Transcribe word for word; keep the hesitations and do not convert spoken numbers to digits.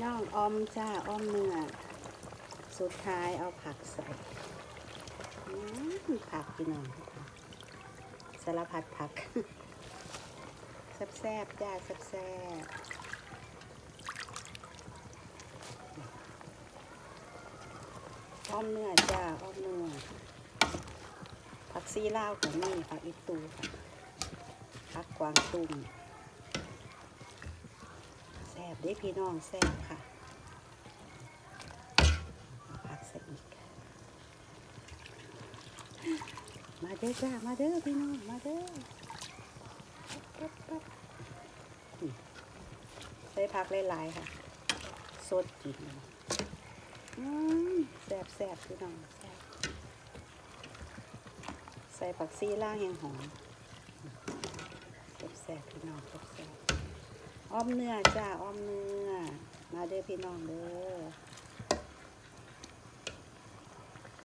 น้องออมจ้า ออมเนื้อ สุดท้ายเอาผักใส่ อืม ผักพี่น้อง สารพัดผัก แซ่บๆจ้า แซ่บๆ ออมเนื้อจ้า ออมเนื้อ ผักชีลาวก็มี ผักอีตูค่ะ ผักกวางตุ้ง แซ่บเด้พี่น้อง แซ่บค่ะ เอาผักใส่อีก มาเด้อจ้า มาเด้อพี่น้อง มาเด้อ ปั๊บปั๊บปั๊บ อืม ใส่ผักหลายๆค่ะ สดกิน อืม แซ่บๆพี่น้อง แซ่บ ใส่ผักชีลาวแฮงหอม แซ่บๆพี่น้อง แซ่บๆ ออมเนื้อจ้า ออมเนื้อ มาเด้อพี่น้องเด้อ